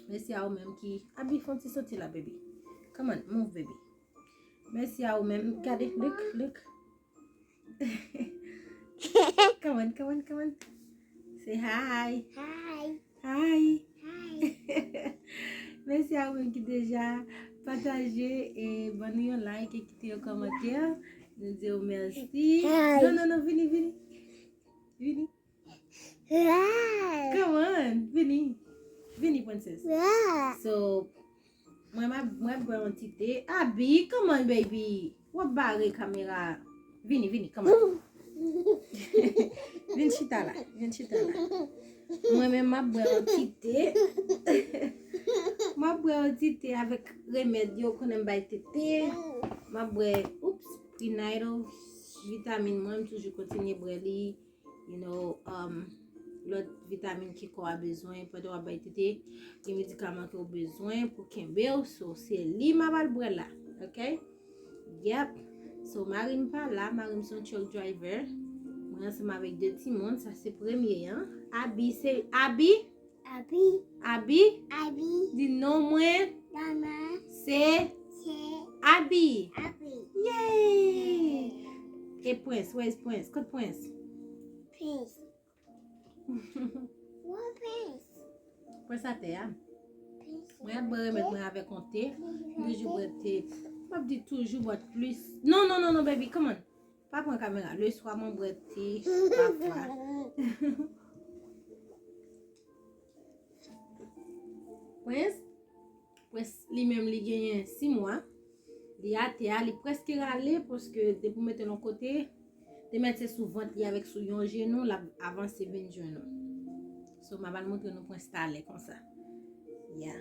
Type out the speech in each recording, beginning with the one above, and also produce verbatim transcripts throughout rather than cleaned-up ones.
Mèsi a ou menm ki, Abi, fè yon ti soti la, baby. Come on, move, baby. Mèsi a ou menm. Gade, look, look. Come on, come on, come on. Say hi. Hi. Hi. Hi. Mèsi a ou menm ki deja pataje e ban nou yon like e kite yon kòmantè. Nou di w mèsi. Hi. Non, non, non, vini, vini. Vini. Hi. Come on, vini. Vini, princess. Hi. So, mwen, m ap, mwen ap bwè yon ti te. Abi, come on, baby. W ap bare kamera. Vini, vini, come on. Vin chita la, vin chita la. Mwen menm, m ap bwè yon ti te. M ap bwè yon ti te avèk remèd yo konnen m bay tete. M ap bwè, oops, prenatal vitamin mwen, m toujou kontinye bwè li. You know, um, lòt vitamin ke kò a bezwen pandan w ap bay tete, gen medikaman ke w bezwen pou kenbe w. So, se li m ap al bwè la, ok? Yep. So, mari m pa la, mari m se yon truck driver. Mwen ansanm avèk de timoun, sa se premye an. Abi, se Abi. Abi. Abi. Abi. Di non mwen. Non mwen. Se. Se. Abi. Abi. Yay! E Prince, where is Prince? Kot Prince? Prince. Where Prince? Prince atè a. Prince. Mwen ap bwè remèd mwen avèk yon te. M toujou bwè te. M ap di toujou bwè plis. Non, non, non, non, baby, come on. Pa pran kamera. Leswa mwen bwè te pafwa. Prince, Prince li menm li genyen sis mwa. Li atè a, li prèske rale paske depi w mete l yon kote, te mèt se sou vant li avèk sou yon jenou, l ap avanse vin jwenn ou. So, m ap al montre nou Prince talè konsa. Yeah.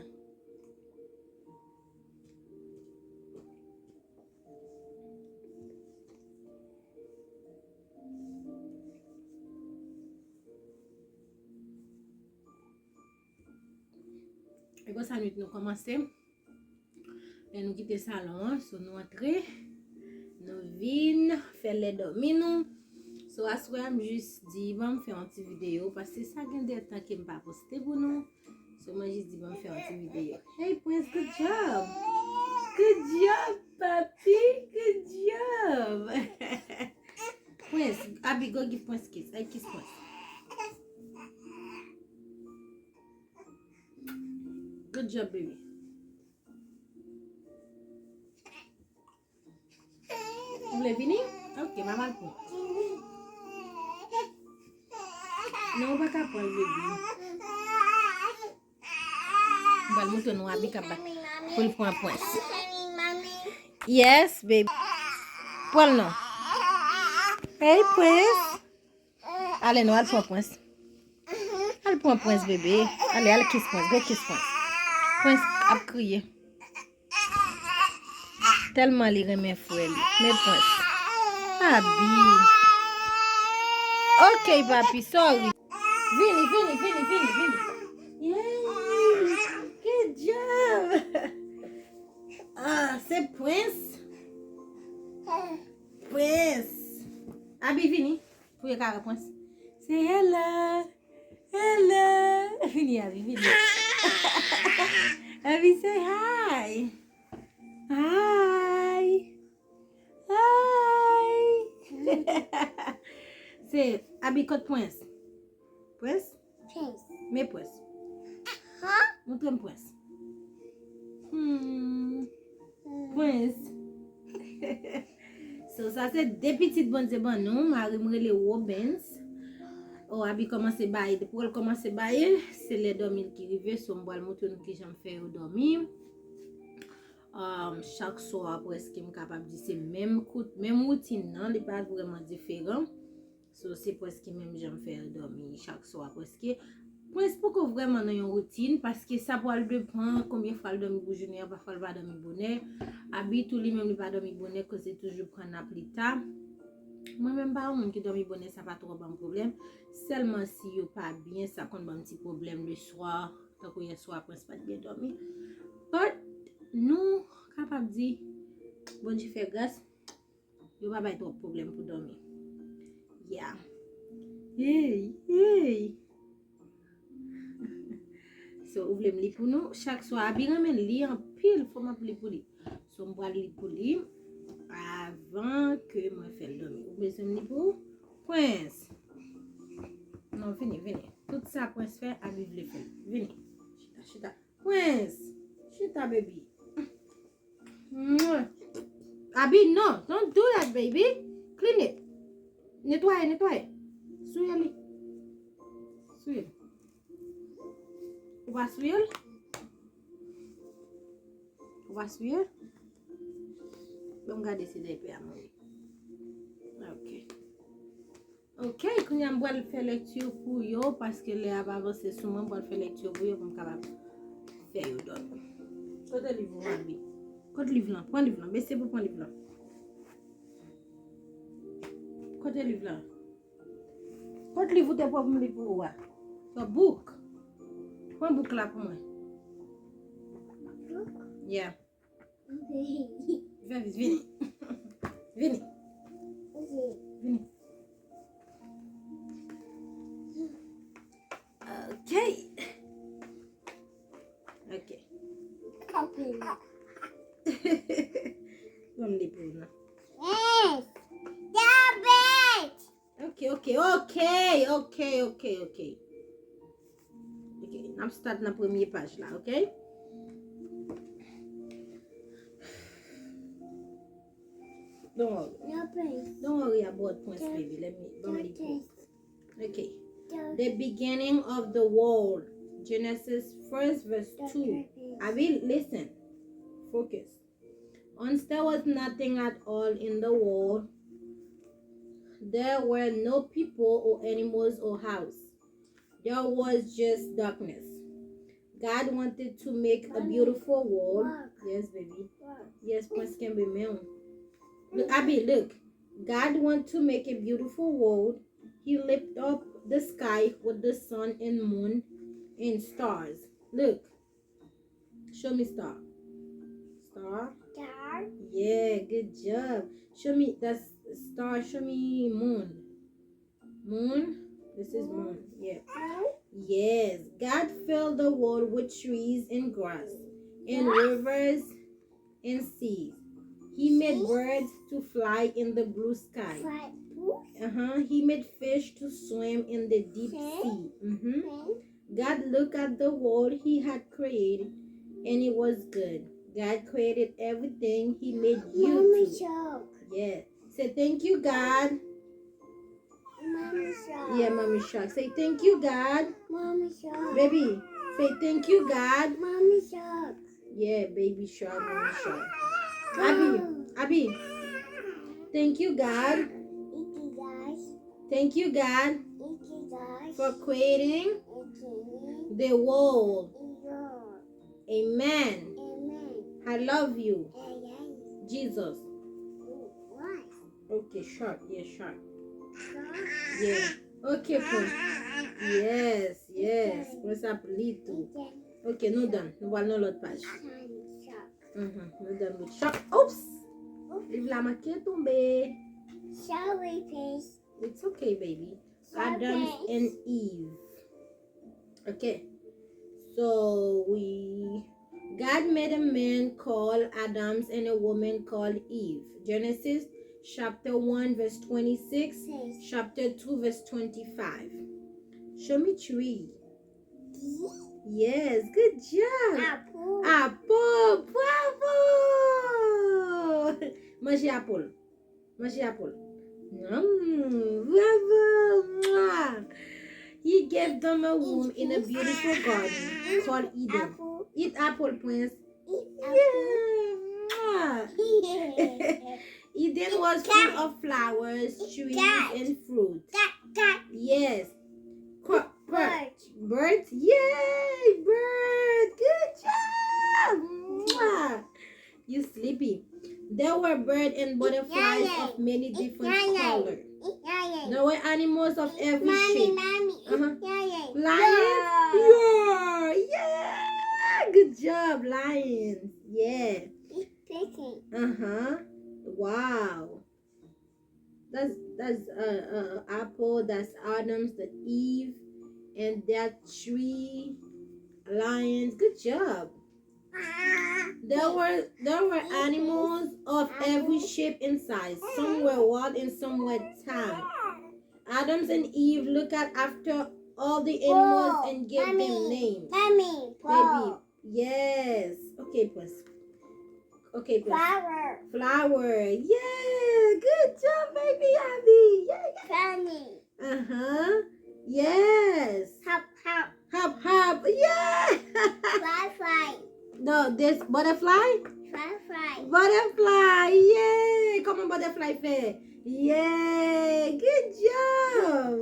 E konsa nwit nou kòmanse. Lè nou kite salon an, so nou antre, nou vin fè lè dòmi nou. So aswè a m jis di, ban m fè yon ti videyo, paske sa gen de tan ke m pa poste pou nou. So mwen jis di, ban m fè yon ti videyo. Hey Prince, good job. Good job, papi. Good job. Prince, Abi, go give Prince kiss. Ay, kiss Prince. Good job, baby. Ou vle vini? Ok, m ap al pran. Non, ou pa ka pran l, baby. M pral montre nou Abi k ap bat pou l pran Prince. Yes, baby. Pran l non. Hey, Prince. Ale non, al pran Prince. Al pran Prince, bebe. Ale, al kiss Prince. Go kiss Prince. Prince ap kriye. Tèlman li renmen frè li. Men Prince. Abi. Ok, papi, sorry. Vini, vini, vini, vini, vini. Yay! Good job! Ah, se Prince. Prince. Abi, vini. Pou yo ka wè Prince. Say hello. Hello. Vini, Abi, vini. Abi, say hi. Hi. Hi. Se Abi, kot Prince? Prince? Prince. Men Prince. Huh? Montre m Prince. Hmm. Prince. So, sa se de pitit Bondye ban nou. Mari m rele Robens. Oh, Abi kòmanse baye. Depi w kòmanse baye, se lè dòmi l ki rive. So, m pral montre nou kijan m fè yo dòmi. Um, chak swa, prèske, m kapab di se menm kout, menm woutin nan, li pa vrèman diferan. So, se prèske menm jan m fè l dòmi chak swa, prèske. Prince poko vrèman nan yon woutin, paske sa pral depann konbyen fwa l dòmi pou jounen an, pafwa l pa dòmi bonè. Abi tou li menm li pa dòmi bonè, koz li toujou pran nap li ta. Mwen menm pa yon moun ki dòmi bonè, sa pa twò ban m pwoblèm. Sèlman si yo pa byen, sa konn ban m ti pwoblèm leswa. Tankou yèswa, Prince pa t byen dòmi. But, nou kapab di, Bondye fè gras, yo pa bay twòp pwoblèm pou dòmi. Yeah. Hey, hey. Ou vle m li pou nou? Chak swa, Abi renmen li anpil, fò m ap li pou li. So, m pral li pou li avan ke mwen fè l dòmi. Ou bezwen m li pou ou? Prince. Non, vini, vini. Tout sa Prince fè, Abi vle fè l. Vini. Chita, chita. Prince. Chita, baby. Mwah. Abi, non. Don't do that, baby. Clean it. Netwaye, netwaye. Souye li. Souye li. Ou pa souye l? Ou pa souye l? Ban m gade si dèyè pè a mouri. Ok. Ok, kounye a m pral fè lekti pou yo, paske lè a ap avanse sou mwen, m pral fè lekti pou yo pou m kapab fè yo dòmi. Kote liv ou, Abi? Kote liv lan? Pran liv lan. Bese pou pran liv lan. Kote liv lan? Kote liv ou te pwomèt m li pou ou a? Your book. Pran book la pou mwen. Yeah. Vini, vini. Vini. Vini. Ok. Ok. Ban m li pou ou non. Yes. Stop it. Ok, ok, ok, ok, ok, ok. Ok, n ap start nan premye paj la, ok? Don't worry. Don't worry about Prince, baby. Let me, don't worry. Ok. The beginning of the world. Genesis first verse two. Abi, listen. Focus. Once there was nothing at all in the world. There were no people or animals or house. There was just darkness. God wanted to make a beautiful world. Yes, baby. Yes, Prince kenbe men w. Look, Abi, look. God want to make a beautiful world. He lit up the sky with the sun and moon and stars. Look. Show me star. Star. Star. Yeah, good job. Show me the star. Show me moon. Moon. This is moon. Yeah. Yes. God filled the world with trees and grass and rivers and seas. He made birds to fly in the blue sky. Uh-huh. He made fish to swim in the deep sea. Mm-hmm. God looked at the world he had created, and it was good. God created everything he made you to. Yeah. Say thank you, God. Mommy Shark. Yeah, Mommy Shark. Say thank you, God. Mommy Shark. Baby, say thank you, God. Mommy Shark. Yeah, baby shark, mommy shark. Abi, Abi. Thank you, God. Thank you, God, for creating the world. Amen. I love you. Jesus. Ok, shark. Yeah, shark. Yeah. Ok, Prince. Yes, yes. Prince ap li tou. Ok, nou done. Nou pral nan lòt paj. Mhm, nou done with shark. Oops! Liv la manke tonbe. Sorry, Prince. It's okay, baby. Adams and Eve. Okay. So we God made a man called Adams and a woman called Eve. Genesis chapter one verse twenty-six, chapter two verse twenty-five. Show me tree. Yes, good job. Apple. Apple, bravo. Manje apple. Manje apple. Mm, bravo. Mwah. He gave them a room in a beautiful garden called Eden. Eat apple, Prince. Yeah. Mwah. Eden was full of flowers, trees, and fruit. Yes. Birds. Birds. Yay, bird. Good job. Mwah. You sleepy. There were birds and butterflies of many different colors. There were animals of every shape. Uh-huh. Lions? Yeah. Yeah. Good job, lions. Yeah. Uh-huh. Wow. That's that's uh, uh apple, that's Adam's, the Eve, and that tree. Lions. Good job. There were there were animals of every shape and size. Some were wild and some were tame. Adams and Eve look at after all the animals and give them names. Mommy, Baby, yes. Okay, Prince. Okay, Prince. Flower. Flower. Yeah. Good job, baby Abby. Yeah, yeah. Funny. Uh-huh. Yes. Hop, hop. Hop, hop. Yeah. Fly, fly. No, this butterfly? Fly, fly. Butterfly. Yeah. Kòman butterfly fè? Yeah. Good job.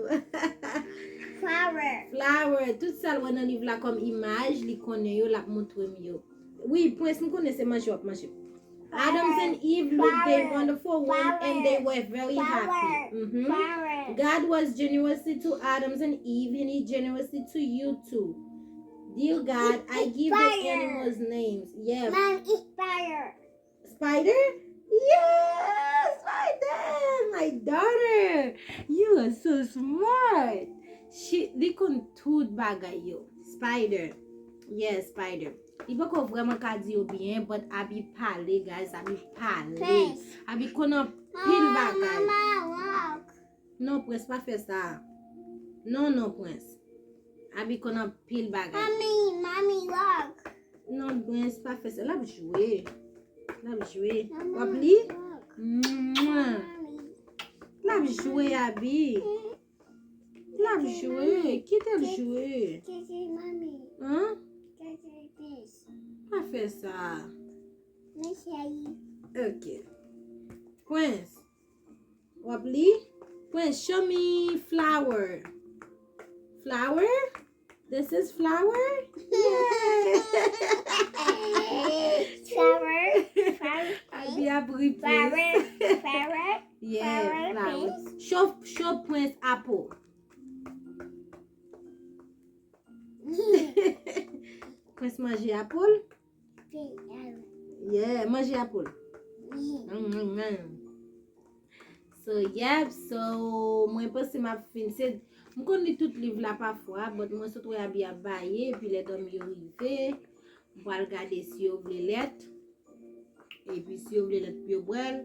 Flower. Flower. Tout sa l wè nan liv la kòm imaj, li konnen yo, l ap montre m yo. Wi, Prince, m konnen se manje w ap manje. Adams and Eve looked a wonderful one and they were very happy. Mhm. God was generously to Adams and Eve and he generously to you too. Dear God, I give the animals names. Yeah. Mom, eat fire. Spider? Yeah, spider! My daughter, you are so smart. She, li konn tout bagay yo. Spider. Yeah, spider. Li poko vrèman ka di yo byen, but Abby pale, guys, Abby pale. Abby konn anpil bagay. Mama, walk. Non, Prince, pa fè sa. Non, non, Prince. Abby konn anpil bagay. Mami, mami, walk. Non, Prince, pa fè sa. L ap jwe. L ap jwe. W ap li? Mama, walk. Mwa. Mami. L ap jwe, Abby. L ap jwe. Kite l jwe. Kite mami. Hein? Kite Prince. Pa fè sa. Mwen cheri. Ok. Prince. W ap li? Prince, show me flower. Flower? This is flower? Yeah. Flower, flower, Abby ap ri Prince. Flower, flower, yeah, flower, flower. Prince. Show, show Prince apple. Prince manje apple? Yeah, manje apple. Mm, mm, mm. So, yep, so, mwen panse m ap fin. Se, m konn li tout liv la pafwa, but mwen sot wè Abby ap baye, epi lè dòmi yo rive, m pral gade si yo vle lèt. Epi si yo vle lèt pou yo bwè l,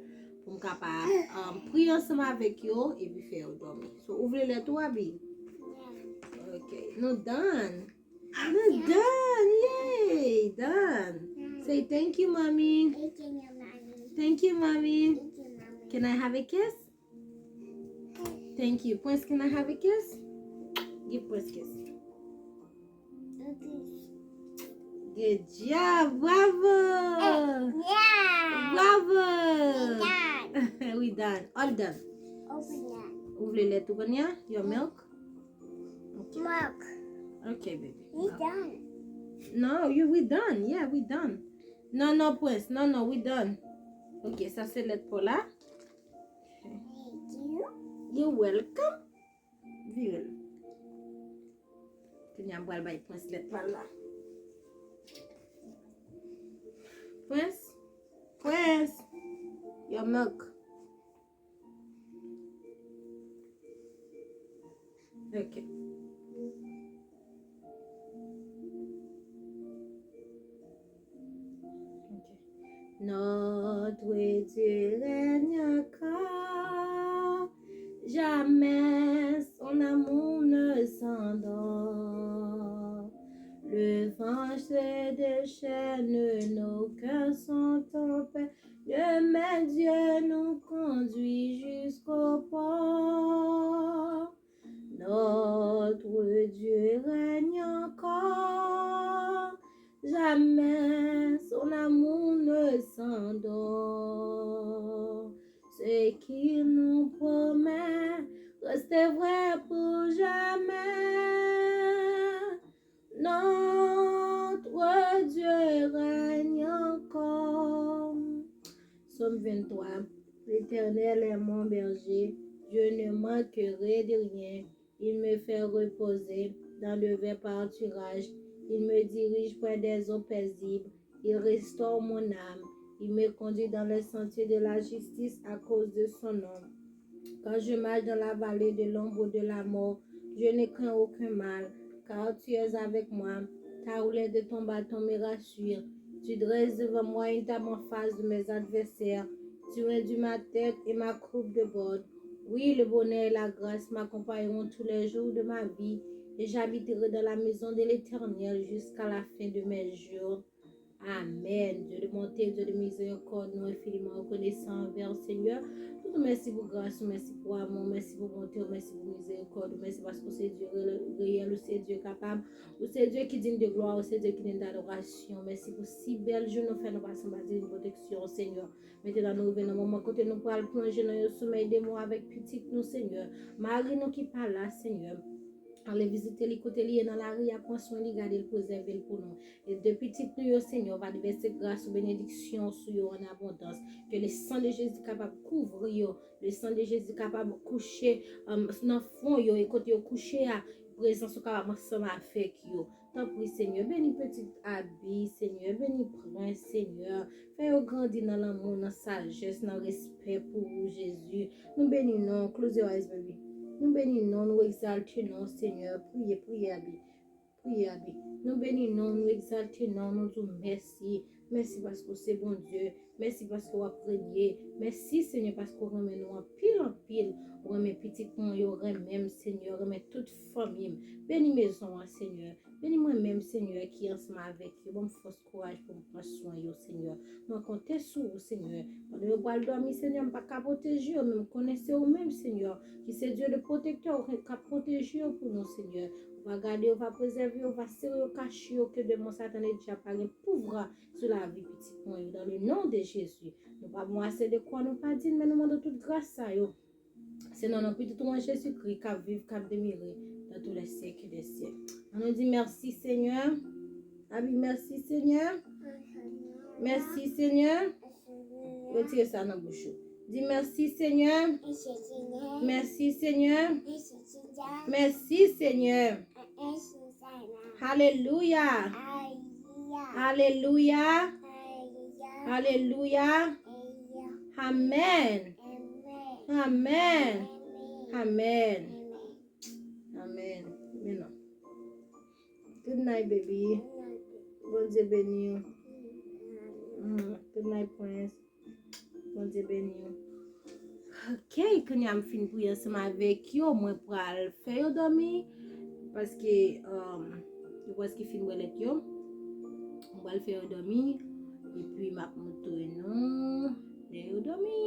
pou m kapab, um, priye ansanm avèk yo, epi fè yo dòmi. So, ou vle lèt ou, Abby? Yeah. Ok, nou done. Nou done. Yay, done. Say thank you, mommy. Thank you, mommy. Thank you, mommy. Thank you, mommy. Can I have a kiss? Thank you. Prince, can I have a kiss? Give Prince kiss. Good job. Bravo. Eh, yeah. Bravo. We done. We done. All done. Open that. Ou vle lèt ou kounye a? Your milk? Ok. Milk. Ok, baby. We done. No, you, we done. Yeah, we done. Non, non, Prince. Non, non, we done. Ok, sa se lèt pa w la. Thank you. You're welcome. Vire l. Kounye a m pral bay Prince lèt pa l la. Prince, Prince, your milk. Ok. Ok. Notre Dieu règne encore, jamais son amour ne s'endort. Le vent se déchaîne, nos cœurs sont en paix. Demain Dieu nous conduit jusqu'au port. Notre Dieu règne encore, jamais son amour ne s'endort. Ce qu'il nous promet reste vrai pour jamais. Notre Dieu règne encore. Psaume vingt-trois. L'Éternel est mon berger, je ne manquerai de rien. Il me fait reposer dans de verts pâturages. Il me dirige près des eaux paisibles. Il restaure mon âme. Il me conduit dans les sentiers de la justice à cause de son nom. Quand je marche dans la vallée de l'ombre de la mort, je ne crains aucun mal, car tu es avec moi. Ta roulette de ton bâton me rassure. Tu dresses devant moi une table en face de mes adversaires. Tu induis ma tête et ma coupe déborde. Oui, le bonheur et la grâce m'accompagneront tous les jours de ma vie, et j'habiterai dans la maison de l'Éternel jusqu'à la fin de mes jours. Amen. Dieu de bonté, Dieu de miséricorde, nou enfiniman rekonesan anvè w, Senyè. Pou tout mèsi pou gras ou, mèsi pou amou, mèsi pou bonte w, mèsi pou mizerikòd ou, mèsi paske w se Dye re-, reyèl, ou se Dye kapab, ou se Dye ki digne de glwa, ou se Dye ki digne d'adorasyon. Mèsi pou si bèl jou nou fè nou pase anba divin pwoteksyon w, Senyè. Mentnan nou rive nan moman kote nou pral plonje nan yon somèy de mò avèk pitit nou, Senyè. Mari nou ki pa la, Senyè. Ale vizite li kote li ye nan lari a, pran swen li, gade l, prezève l pou nou. E de pitit nou yo, Senyè, w va devèse gras ou benediksyon sou yo an abondans. Ke le san de Jezi kapab kouvri yo, le san de Jezi kapab kouche, um, nan fwon yo, e kote yo kouche a, prezans ou kapab ansanm avèk yo. Tanpri, Senyè, beni pitit Abi, Senyè, beni prens, Senyè. Fè yo grandi nan lanmou, nan sajès, nan respè pou ou, Jezi. Nou beni non, close your eyes, baby. Nou beni non, nou egzalte non, Senyè. Priye, priye, Abi. Priye, Abi. Nou beni non, nou egzalte non, nou di w mèsi. Mèsi paske w se Bondye. Mèsi paske w ap renye. Mèsi, Senyè, paske w renmen nou anpil, anpil. Ou renmen pitit mwen yo, renmen m, Senyè, renmen tout fanmi m. Beni mezon an, Senyè. Beni mwen menm, Senyè, ki ansanm avèk yo. Ban m fòs, kouraj pou m pran swen yo, Senyè. Mwen konte sou ou, Senyè. Pandan yo pral dòmi, Senyè, m pa ka pwoteje yo, men m konnen se ou menm, Senyè, ki se Dye de pwotektè, ou k ap pwoteje yo pou nou, Senyè. Ou va gade yo, ou va prezève yo, ou va sere yo, kache yo, ke demon Satan e dyab pa gen pouvwa sou lavi pitit mwen yo. Dans le nom de Jésus. Nou pa bon ase de kwa nou pa di, men nou mande tout gras sa yo. Se nan non pitit ou an Jezikri k ap viv, k ap demire dans tous les siècles des siècles. Ann nou di mèsi, Senyè. Abi, mèsi, Senyè. Mèsi, Senyè. Retire sa nan bouch ou. Di mèsi, Senyè. Mèsi, Senyè. Mèsi, Senyè. Alelouya. Alelouya. Alelouya. Amèn. Amèn. Amèn. Amèn. Men non. Good night, baby. Bondye beni w. Mm, good night, prince. Bondye beni w. Ok, kounye a m fin priye ansanm avèk yo, mwen pral fè yo dòmi, paske, um, yo prèske fin bwè lèt yo. Mwen pral fè yo dòmi, epi m ap montre nou lè yo dòmi.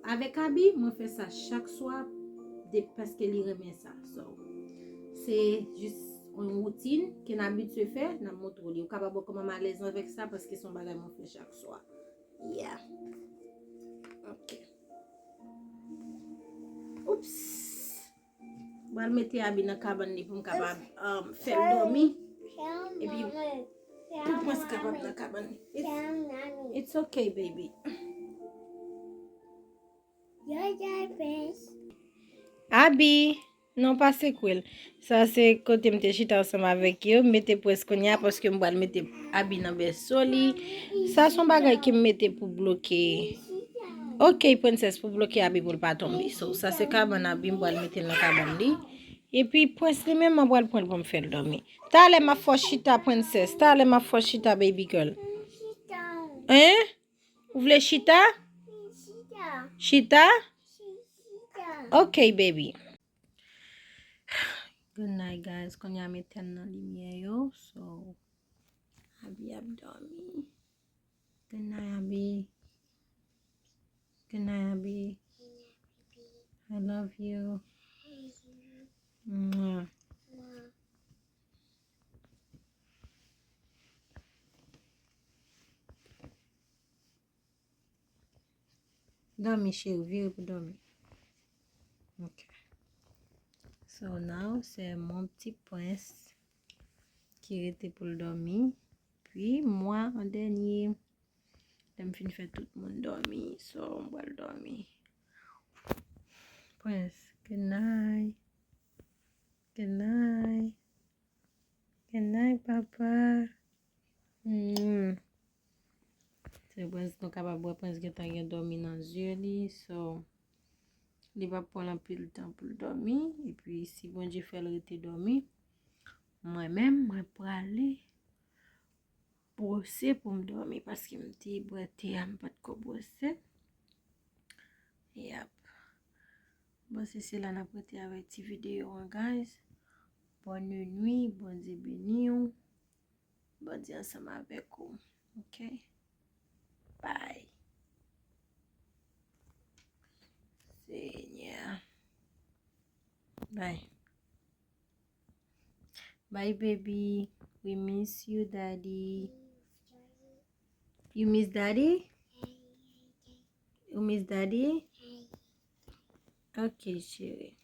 Avèk Abi, mwen fè sa chak swa, de, paske li renmen sa. So, se jis yon woutin ke n abitye fè, n ap montre w li. Ou kapab wè kòman m alèz avèk sa, paske se yon bagay mwen fè chak swa. Yeah. Ok. Oops. Mwen al mete Abi nan kabann li pou m kapab, um, fè l dòmi. Epi, pou prens kapab nan kabann li. It's, it's okay, baby. Abi, non, pa sekwe l. Sa se kote m te chita ansanm avèk yo. M mete prens kounye a paske m pral mete Abi nan bèso li. Sa se yon bagay ke m mete pou bloke. Ok, prensès, pou bloke Abi pou l pa tonbe. So, sa se kabann Abi, m pral mete l nan kabann li. Epi, prens li menm, mwen pral pran l pou m fè l dòmi. Talè m ap fè w chita, prensès. Talè m ap fè w chita, baby girl. Hein? Ou vle chita? Chita? Ok, baby. Good night, guys. Kounye a m etenn nan limyè yo. So, Abi ap dòmi. Good night, Abi. Good night, Abi. I love you. Mwah. Dòmi, cheri, vire pou dòmi. Ok. So now, c'est mon petit prince ki rete pou l dòmi. Puis moi, en dernier. Lè m fin fè tout moun dòmi, so m pral dòmi. Prince, good night. Good night. Good night, papa. Mm. Se prens nou kapab wè prens gentan gen dòmi nan zye li, so Li p ap pran l anpil tan pou l dòmi. Epi si Bondye fè l rete dòmi, mwen menm, mwen prale bwose pou m dòmi paske m te bwè te a, m pa t ko bwose. Yap. Bon, se sila n ap rete avèk ti videyo an, guys. Bonne nuit, Bondye beni w. Bondye ansanm avèk ou. Ok? Bye. Senyè. Bye. Bye, baby. We miss you, daddy. You miss daddy? You miss daddy? Ok, chérie.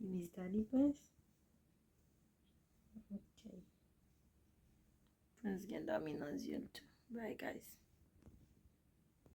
You miss daddy, Prince? Ok. Prince gen dòmi nan zye l tou. Bye, guys.